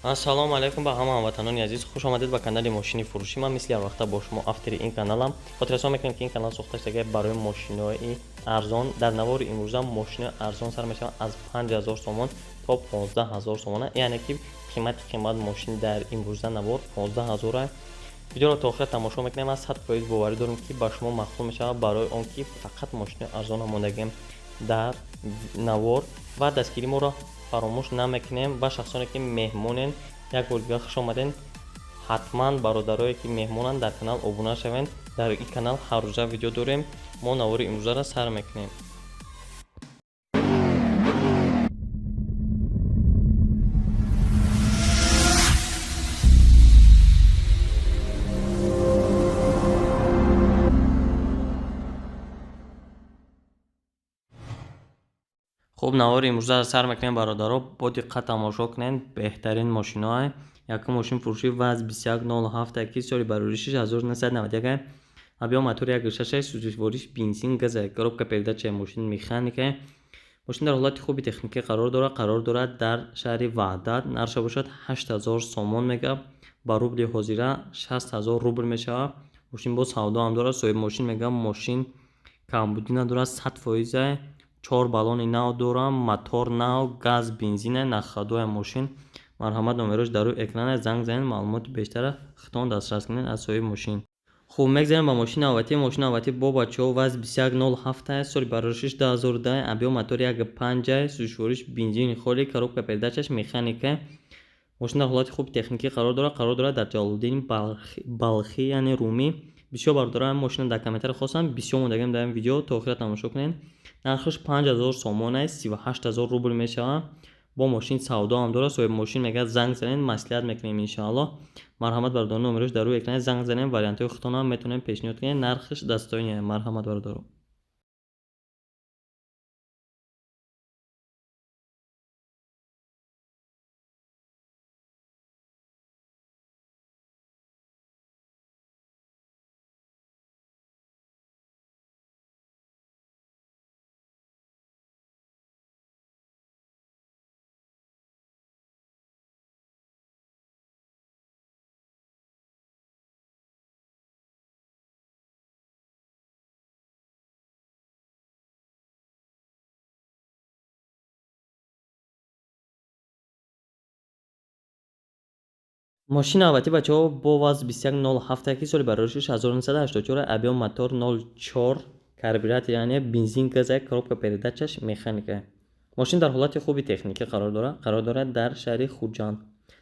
Ассалому алайкум ба ҳама ҳамватанони азиз, хуш омадед ба канали мошини фурӯшӣ. Ман мисли ҳарвақта бо шумо автори ин каналам. Хотиррасон мекунем, ки ин канал сохта шудагай барои мошинои арзон. Дар навори имрӯза мошинои арзон сар мешаванд аз 5000 сомон то 15 000 сомона, яъне ки қимати қимат мошин дар имрӯза навор 15 000. Видеоро то охира тамошо мекунем. Ман 100% боварӣ дорам, ки ба шумо маъқул мешавад, барои он ки фақат мошинои арзон мондагем дар навор. Ва дастгирии моро фаромӯш намекунем. Ва шахсоне ки меҳмонен, як бор дигар хуш омаден. Ҳатман бародарое ки меҳмонанд, дар канал обуна шавед. Дар ин канал ҳаррӯза видео дорем. Мо навори имрӯзаро сар мекунем. Хуб, навори имрӯзаро сар мекунем, бародаро. Бо диққат тамошо кунед, беҳтарин мошиноа. Якум мошин фурӯшӣ ВАЗ 2107, ки соли бароришиш 1991, объём мотор 1,6, сӯзишвориш бензин, газа, коробка передачаи мошин механика. Мошин дар ҳолати хуби техникӣ қарор дорад. Қарор дорад дар шаҳри Ваҳдат. Нархша бошад 8000 сомон мега, ба рубли ҳозира 60 000 рубл мешавад. Мошин боз савдо ҳам дорад. Соҳиби мошин мега, мошин камбудӣ надорад, 100 фоиза, чор баллони нав дорам, мотор нав, газ, бензина, на ходовая мошин. Марҳамат, номерош дар рӯи экрана, занг занед, маълумоти бештара худтон дастрас кунед аз соҳиби мошин. Хуб, мегзарем ба мошини навбатӣ. Мошини навбатӣ бо, бачаҳо, ВАЗ 2107, соли бароришиш 2010, объём мотор 1,5, сӯзишвориш бензини холи, коробка передачаш механика. Мошин дар ҳолати хуби техникӣ қарор дорад. Қарор дорад дар Ҷалолиддини Балхӣ, яъне Румӣ. Бисёр бародарам мошина дар комментария хостанд, бисёр мондагем дар ин видео, то охира тамошо кунед. Нархаш 5000 сомон аст, 38 000 рубл мешавад. Бо мошин савдо ҳам дорад. Соҳиби мошин мегӯяд, занг занед, маслиҳат мекунем, иншоаллоҳ. Марҳамат, бародарон, номерош дар рӯи экран, занг занед, вариантҳои худтонам метавонем пешниҳод кунед. Нархаш достойный. Марҳамат, бародарон. Мошини навбатӣ, бачаҳо, бо ВАЗ 2107, ки соли бароришиш 1984, объём мотор 0,4, карбюратор, яъне бензин, газа, коробка передачаш механика. Мошин дар ҳолати хуби техникӣ қарор дорад. Қарор дорад дар шаҳри Хуҷанд.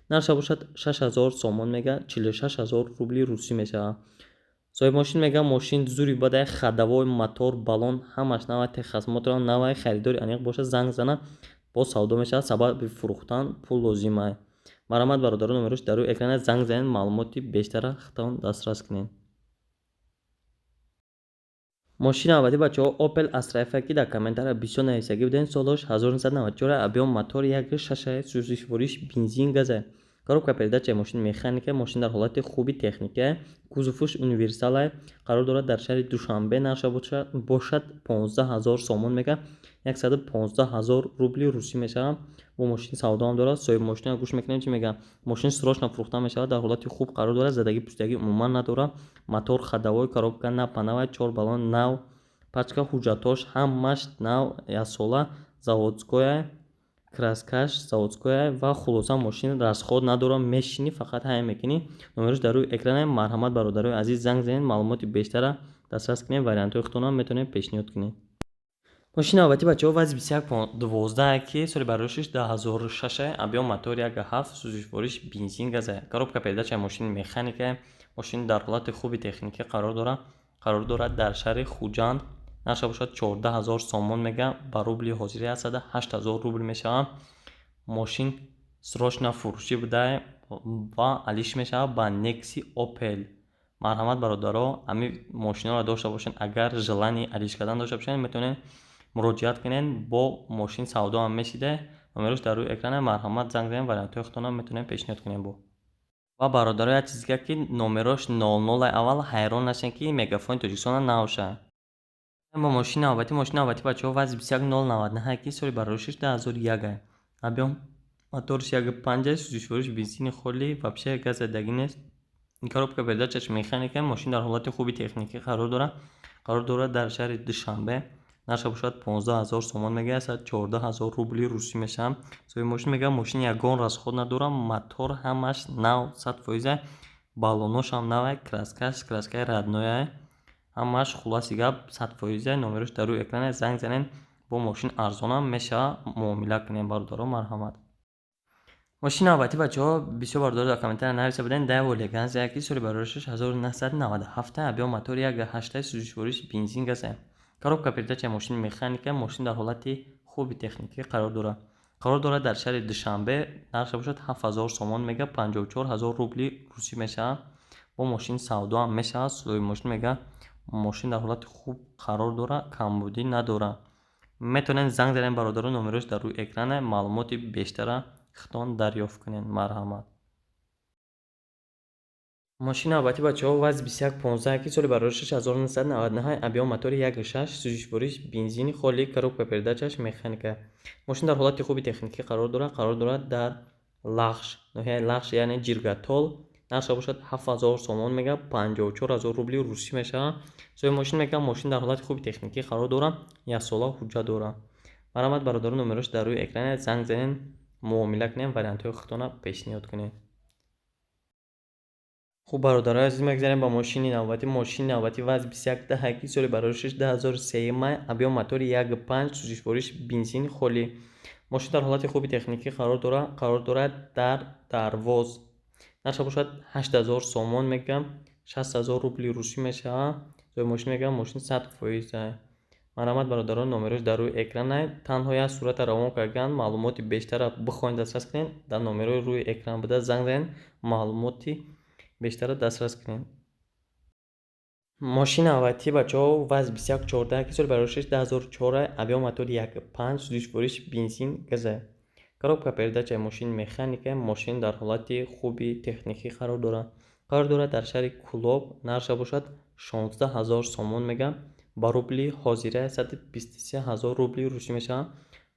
Нархша бошад 6000 сомон мега, 46 000 рубли русӣ мешавад. Соҳиби мошин мега, мошин зури бадай, ходовой, мотор, баллон ҳамаш навай, техосмотр навай. Харидори аниқ бошад, занг зана, боз савдо мешавад. Сабаби фурӯхтан пул лозима. Марҳамат, бародарон, номерош дар рӯи экран, занг занед, маълумоти бештара худтон дастрас кунед. Мошини навбатӣ, бачаҳо, Opel Astra F, ки дар комментария бисёр нависагӣ будем. Солош 1994, объём мотор 1,6, сӯзишвориш бензин, газа, коробка передачаи мошин механика. Мошин дар ҳолати хуби техника, кузовуш универсала. Қарор дорад дар шаҳри Душанбе. Нархша бошад 15 000 сомон мега, 115 000 рубли русӣ мешавад. Бо мошин савдо ҳам дорад. Соҳиби мошина гӯш мекунем, чӣ мегӯяд. Мошин срочно фурӯхта мешавад, дар ҳолати хуб қарор дорад, задагӣ пӯстагӣ умуман надорад, мотор ходовой, коробка на панавай, чор баллон нав, пачка ҳуҷҷатҳош ҳамаш нав, яксола, заводскоя, краскаш заводскоя. Ва хулоса, мошин расход надорад, мешинӣ, фақат ҳай мекунӣ. Номерош дар рӯи экрана. Марҳамат, бародарои азиз, занг занед, маълумоти бештара дастрас кунед, вариантҳои худтонам метавонед пешниҳод кунед. Мошини навбатӣ, бачаҳо, ВАЗ 2112, ки соли бароришиш 2006, объём мотор 1,7, сӯзишвориш бензин, газа, коробка передачаи мошини механика. Мошин дар ҳолати хуби техникӣ қарор дорад. Қарор дорад дар шаҳри Хуҷанд. Нархша бошад 14 000 сомон мега, ба рубли ҳозира 108 000 рубл мешавад. Мошин срочно фурӯшӣ буда ва алиш мешавад ба Некси, Опел. Марҳамат, бародаро, ҳамин мошиноро дошта бошед, агар желание алиш кардан дошта бошед, метавонед муроҷиат кунед. Бо мошин савдо ҳам мешида. Номерош дар рӯи экрана, марҳамат, занг занед, вариантҳои худтонам метавонед пешниҳод кунед. Бо ва бародаро, як чиз дига, ки номерош нол нолай аввал, ҳайрон нашед, ки Мегафони Тоҷикистона навша. Бо мошини навбатӣ. Мошини навбатӣ, бачаҳо, ВАЗ 21099, ки соли бароришиш 2001, объём Моторш 1,5, сӯзишвориш бензини холӣ, вообще газ задагӣ нест. Коробка передачаш механика. Мошин дар ҳолати хуби техникӣ қарор дорад. Қарор дорад дар шаҳри Душанбе. Нархша бошад 15 000 сомон мегӯяд, 114 000 рубли русӣ мешавад. Соҳиби мошин мегӯяд, мошин ягон расход надорад, мотор ҳамаш нав, 100%, баллоношам навай, краскаш краскаи роднояй, ҳамаш, хулоси гап, 100%. Номерош дар рӯи экране, занг занед, бо мошин арзонам мешавад, муомила кунем, бародаро, марҳамат. Мошини навбатӣ, бачаҳо, бисёр бародаро дар комментария нависта будем, Daewoo Leganza, ки соли бароришаш 1997, объём мотори 1,8, сӯзишвориш бензин, газа, коробка передачаи мошини механика. Мошин дар ҳолати хуби техникӣ қарор дорад. Қарор дорад дар шаҳри Душанбе. Нархша бошад 7000 сомон мега, 54 000 рубли русӣ мешавад. Бо мошин савдоам мешавад. Соҳиби мошин мега, мошин дар ҳолати хуб қарор дорад, камбудӣ надорад. Метавонед занг занед, бародаро, номерош дар рӯи экране, маълумоти бештара худтон дарёфт кунед, марҳамат. Мошини навбатӣ, бачаҳо, ВАЗ 2115, ки соли бароришаш 1999, объём мотори 1,6, сӯзишвориш бензини холӣ, коробка передачаш механика. Мошин дар ҳолати хуби техникӣ қарор дорад. Қарор дорад дар Лахш, ноҳияи Лахш, яъне Ҷиргатол. Нархша бошад 7000 сомон мега, 54 000 рубли русӣ мешавад. Соҳиби мошин мегӯяд, мошин дар ҳолати хуби техникӣ қарор дорад, яксола ҳуҷҷат дорад. Марҳамат, бародаро, номерош дар рӯи экране, занг занед, муомила кунед, вариантҳои худтонро пешниҳод кунед. Хуб, бародарои азиз, мегзарем ба мошини навбатӣ. Мошини навбатӣ ВАЗ 2110, ки соли бароришаш 2003, объём мотори 1,5, сӯзишвориш бензини холӣ. Мошин дар ҳолати хуби техникӣ қарор дорад. Қарор дорад дар Дарвоз. Нархша бошад 8000 сомон мегӯям, 60 000 рубли русӣ мешавад. Соҳиби мошин мегӯяд, мошин 100%. Марҳамат, бародарон, номерош дар рӯи экране. Танҳо як сурата равон кардан, маълумоти бештарро бихоҳед дастрас кунед, дар номерои рӯи экран буда занг занед, маълумоти бештарро дастрас кунед. Мошини навбатӣ, бачаҳо, ВАЗ 2114, ки соли бароришаш 2004, объём мотори 1,5, сӯзишвориш бензин, газа, коробка передачаи мошин механика. Мошин дар ҳолати хуби техникӣ қарор дорад. Қарор дорад дар шаҳри Кӯлоб. Нархша бошад 16 000 сомон мегӯям, ба рубли ҳозира 123 000 рубли русӣ мешавад.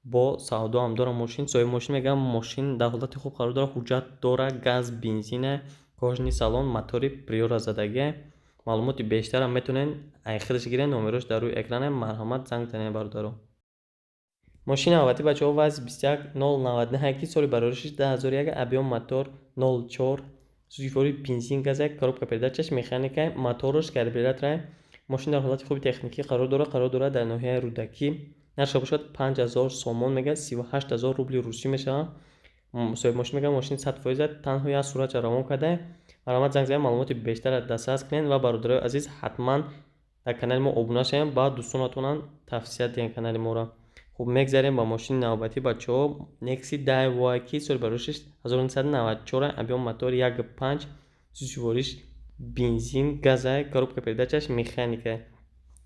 Бо савдоам дорад мошин. Соҳиби мошин мегӯяд, мошин дар ҳолати хуб қарор дорад, ҳуҷҷат дорад, газ, бензина, кожаный салон, мотори Приора задагия. Маълумоти бештарам метавонед ай худаш гиред, номерош дар рӯи экране, марҳамат, занг занед, бародаро. Мошини навбатӣ, бачаҳо, ВАЗ 21099, ки соли бароришаш 2001, объём мотор 0,4, сӯзишвории бензин, газа, коробка передачаш механика, моторш карбюратора. Мошин дар ҳолати хуби техникӣ қарор дорад. Қарор дорад дар ноҳияи Рӯдакӣ. Нархша бошад 5000 сомон мегӯяд, 38 000 рубли русӣ мешавад. Соҳиби мошин мегӯяд, мошин 100%, танҳо як суратша равон карда. Марҳамат, занг занед, маълумоти бештарро дастрас кунед ва, бародарои азиз, ҳатман дар канали мо обуна шавед, ба дӯстонатонам тавсия диҳед канали моро. Хуб, мегзарем ба мошини навбатӣ, бачаҳо, Некси Daewoo, ки соли бароришаш 1994, объём мотор 1,5, сӯзишвориш бензин, газа, коробка передачаш механика.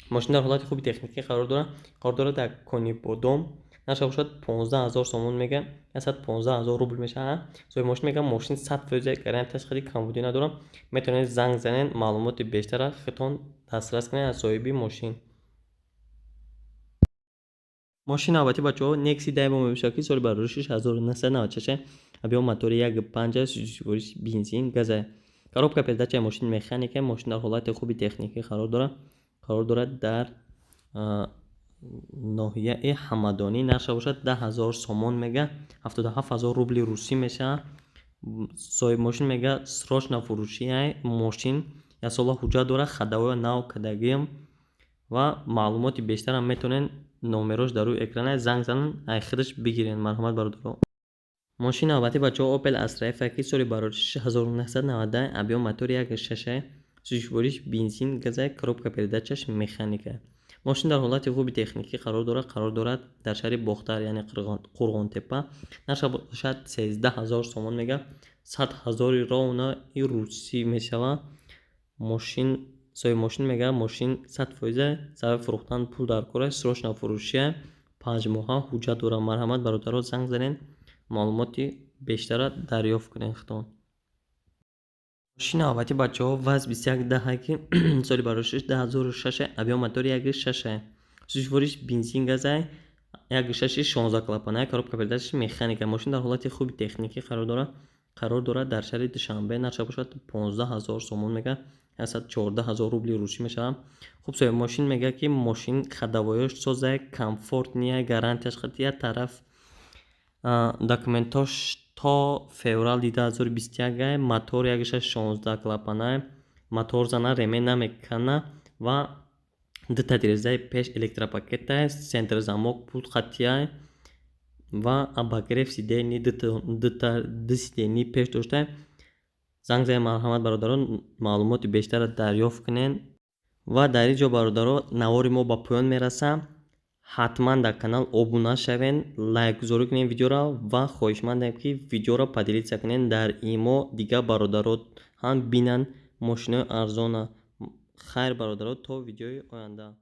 Мошин дар ҳолати хуби техникӣ қарор дорад. Қарор дорад дар Конибодом. Нархша бошад 15 000 сомон мегӯяд, 115 000 рубл мешавад. Соҳиби мошин мегӯяд, мошин 100%, гарантияш хеле, камбудӣ надорад. Метавонед занг занед, маълумоти бештарро худтон дастрас кунед аз соҳиби мошин. Мошини навбатӣ, бачаҳо, Некси Daewoo мебошад, ки соли бароришаш 1996, объём мотори 1,5, сӯзишвориш бензин, газа, коробка передачаи мошин механика. Мошин дар ҳолати хуби техникӣ қарор дорад. Қарор дорад дар ноҳияи Ҳамадонӣ. Нархша бошад 10 000 сомон мега, 77 000 рубли русӣ мешавад. Соҳиби мошин мегӯяд, срочно фурӯшияй мошин, яксола ҳуҷҷат дорад, ходовоя нав кардагиам ва маълумоти бештарам метавонед, номерош дар рӯи экране, занг занед, ай худаш бигиред, марҳамат, бародаро. Мошини навбатӣ, бачаҳо, Opel Astra F, ки соли бароришаш 1990, объём мотори 1,6, сӯзишвориш бензин, газа, коробка передачаш механика. Мошин дар ҳолати хуби техникӣ қарор дорад. Қарор дорад дар шаҳри Бохтар, яъне Қурғонтеппа. Нархша бошад 13 000 сомон мега, 100 000 ровнои русӣ мешавад. Мошин, соҳиби мошин мегӯяд, мошин 100%, сабаби фурӯхтан пул дар кор аст, срочно фурӯшия, 5 моҳа ҳуҷҷат дорад. Марҳамат, бародаро, занг занед, маълумоти бештарро дарёфт кунед худтон. Мошини навбатӣ, бачаҳо, ВАЗ 2110, ки соли бароришаш 2006, объём мотори 1,6, сӯзишвориш бензин, газа. 1,6, 16 клапана, коробка передачи механика. Мошин дар ҳолати хуби техникӣ қарор дорад дар шаҳри Душанбе. Нархша бошад 15 000 сомон мега, 114 000 рубли русӣ мешавад. Хуб, соҳиби мошин мегӯяд, ки мошин ходовоёш соза, комфортный, гарантияш хати тараф, документош то феврали 2021. Мотор 1,6, 16 клапана, мотор зана, ремень намекана ва дута тирезаи пеш электропакета, центр замок, пулт хатия ва обогрев сидений, ду сиденье пеш дошта. Занг зае, марҳамат, бародарон, маълумоти бештарро дарёфт кунед. Ва дар ин ҷо, бародаро, навори мо ба поён мерасад. Ҳатман дар канал обуна шавед, лайкгузорӣ кунед видеоро ва хоҳишмандем, ки видеоро поделиться кунед дар имо, дигар бародаро ҳам бинанд мошинои арзона. Хайр, бародаро, то видеои оянда.